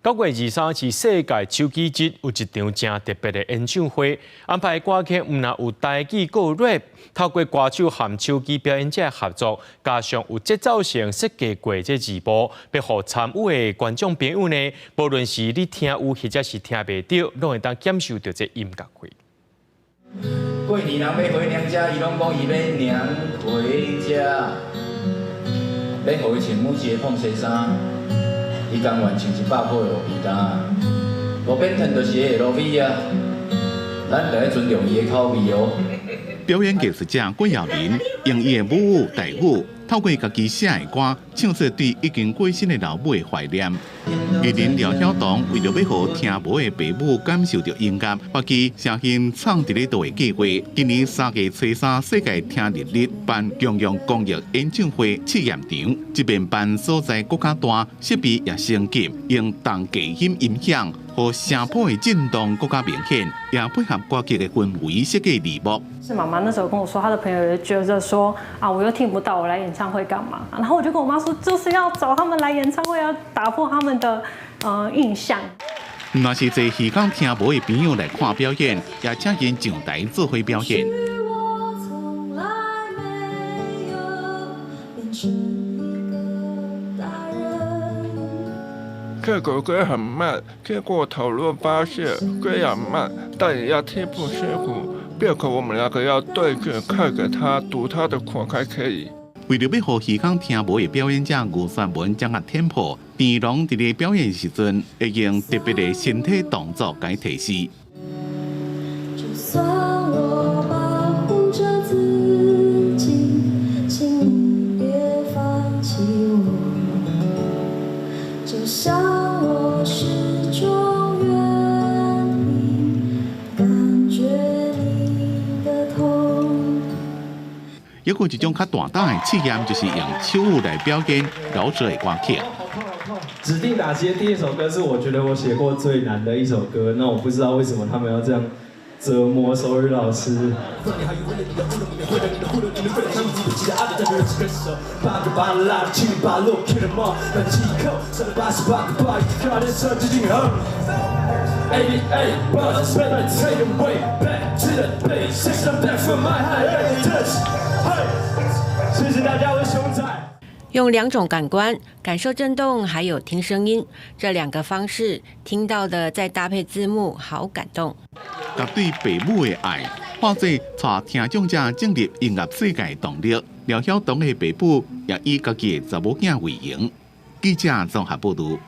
9月23是世界手機日，有一場誠特別的演唱會，安排歌曲毋但有台語閣有 rap，透過歌手和手機表演者合作，加上有節奏性設計過這字幕，欲予參與的觀眾朋友呢，無論是你聽有或者是聽袂著，攏會當感受著這音樂會。過年人欲回娘家，伊攏講伊欲娘回家，欲予伊穿母一个膨西衫，伊甘願穿100箍的鹿皮衫，路邊攤就是 LV 啊，咱著愛尊重伊的口味哦。表演藝術家郭耀林用伊的母語台語，透過家己寫的歌，唱出對已經過身的老母的懷念。藝人廖曉彤為著欲予聽無的爸母感受著音樂，發起聲音創佇咧度的計劃。今年3月初3世界聽力日辦共用公益演唱會試驗場，這遍辦所在閣較大，設備也升級，用重低音音響，予聲波的震動閣較明顯，也配合歌曲的氛圍設計字幕。是媽媽那時候跟我說，她的朋友也覺得說啊，我又聽不到，我來演唱會幹嘛？然後我就跟我媽說，就是要找他們來演唱會，要打破他們的印象。毋但是濟耳孔聽無的朋友來看表演，也請𪜶上台做伙表演。我從來沒有變成一個大人。這個歌很慢，經過討論發現雖然慢，但也要聽不辛苦。變可我們兩個要對著看著他讀他的口才可以。為著欲予耳孔聽無的表演者吳雪文掌握tempo，田龍佇咧表演時陣會用特別的身體動作共提示。就算我保護著自己，請你別放棄我。就像我始終願意感覺你的痛。猶閣一種較大膽的試驗，就是用手語來表演饒舌的歌曲。指定打擊的第一首歌是我覺得我寫過最難的一首歌，那我不知道為什麼他們要這樣折磨手語老師。謝謝大家，我是熊仔。用兩種感官感受震動，還有聽聲音，這兩個方式聽到的再搭配字幕，好感動。佮對爸母的愛，化做帶聽障者進入音樂世界的動力。廖曉彤的爸母也以家己的查某囝為榮。記者綜合報導。